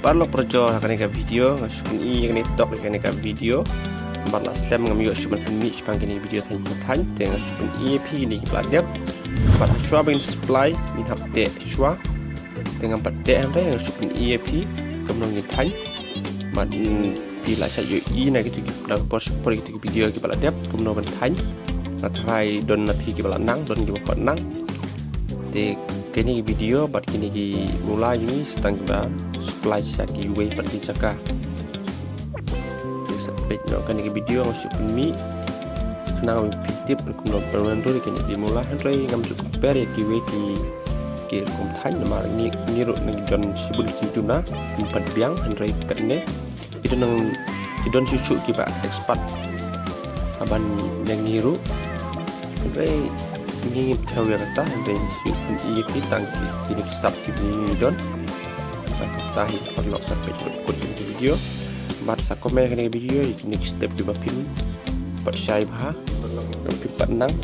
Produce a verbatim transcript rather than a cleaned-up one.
Paralok parajor, ha kane ka video nga shu pyni ïa kane ka tok ïa kane ka video. Bad la slem ngam ïoh shuh ban pynmih shaphang kine ki video thaiñ pa thaiñ, te nga shu pyni ïa phi kine kiba la dep. Bad hashwa ban supply ngin hap teh shwa. Te ngam pat teh hynrei nga shu pyni ïa phi kumno ngin thaiñ. Bad, mm, phi lah shah ïohi na kitu ki, na por por kitu ki video kiba la dep kumno ban thaiñ. Nga tharai don na phi kiba la nang, don kiba pat nang. Te kine ki video bad kine ki mula jong ngi sa tang kiba supply sha kiwei pat ki jaka. Te sa peit noh kane ka video nga shu pynmih khnang ba phi tip kumno ban wan rung ïa kine ki mula, hynrei ngam ju compare ïa kiwei ki, ki rukom thaiñ namar ngi, ngi ruh ngi don shibun ki jingtuna, kim pat biang, hynrei katne ki don nang, ki don shuh shuh kiba expert ha ban ïa ngi ruh. Hynrei ngi ngim thew ïa kata, hynrei ngi shu pyni ïa phi tang ki, kine ki sap kiba ngi don. Tang kata hi paralok, sa peit kut kut ïa kine ki video. Bad sa comment ïa kine ki video, ïa kine ki step kiba phin pat shai bha, phin pat nang.